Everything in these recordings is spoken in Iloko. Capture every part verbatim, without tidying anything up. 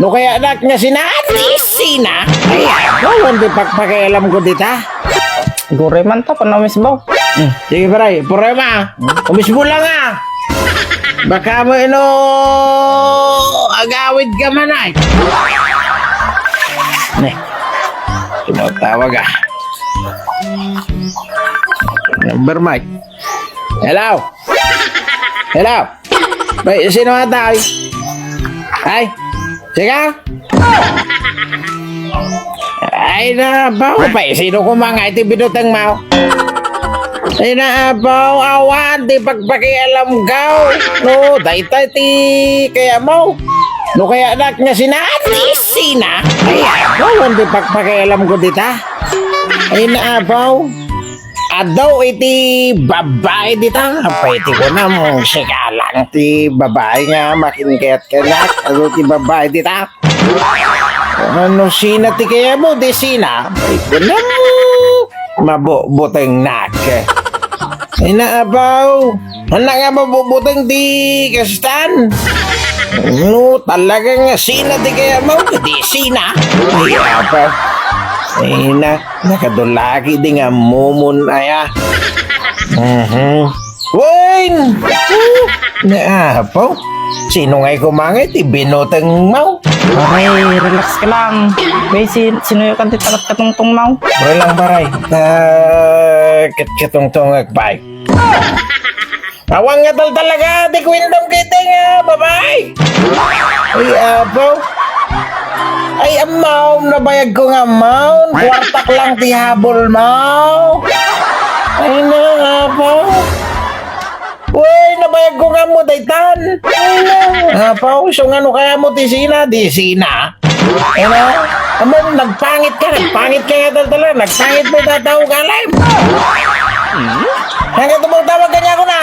No kayatnak nga sina, di sina. Ay, awan ti pakpakialamko dita. Guray man ta, panaw misbaw. Hmm, sige, pare, problema. Umisbo lang, ah. Baka mo ino agawid ka man, ay. Ne. Tinatawag, ah. Number, Mike. Hello? Hello? Bay, sino ata, ay? Ay? Sika? Ay, naapaw, bay, sino kumangay ti binuteng mo? Ay, naapaw, awan ti pagpakialamko. No, dayta ti kayatmo. No kayatnak nga sina, di sina. Ay, awan ti pagpakialamko dita. Ay, naapaw. Adu iti babai dita. Apay ti kunam, sika lang ti babai nga makinkayat kennak. Adu ti babai dita. Ano, sina ti kayatmo, di sina? Apay kunam, mabubutengnak. Ay, naapaw. Ania nga mabubuteng ti kastan? No, talaga nga sina ti kayatmo, di sina. Ay, apa? Ay, na, nakadulagi di nga mumun aya. Mhm. Wayne! Naapaw? Sino ngay kumangay ti binuteng mo? Pare, relax ka lang. Bay, si, sino yung kanti tagat katungtong mo? Pare lang, pare. Ah, kat-, katungtong agpay. Awan nga tal talaga, di kwindam kita nga babai. Ay, apo. Ay, amaw, nabayag ko nga amaw. Kwartak lang ti habol mo. Ay, na, apo. Uy, nabayag ko nga mo, daytan. Ay, na, apo. So, nga no kaya mo ti sina, di sina. Ano? Amo, nagpangit ka, nagpangit ka nga talaga, nagpangit mo tataw ka live. Hanggang tumawag-tawag ka niya ako na.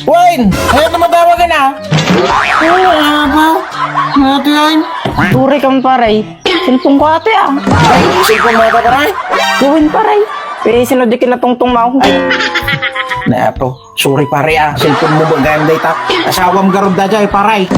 Wayne, hanggang tumawag-tawag ka na. Ano nga ba? Ate Wayne? Duri kang pare. Cellphone ko ate ah. Ay, cellphone mo ata, pare? Gawin pare. Eh, sino di kinatungtong mo? Ay. Na po. Sorry, pare, ah. Cellphone mo ba gayam dayta? Asawam garud da jay, pare.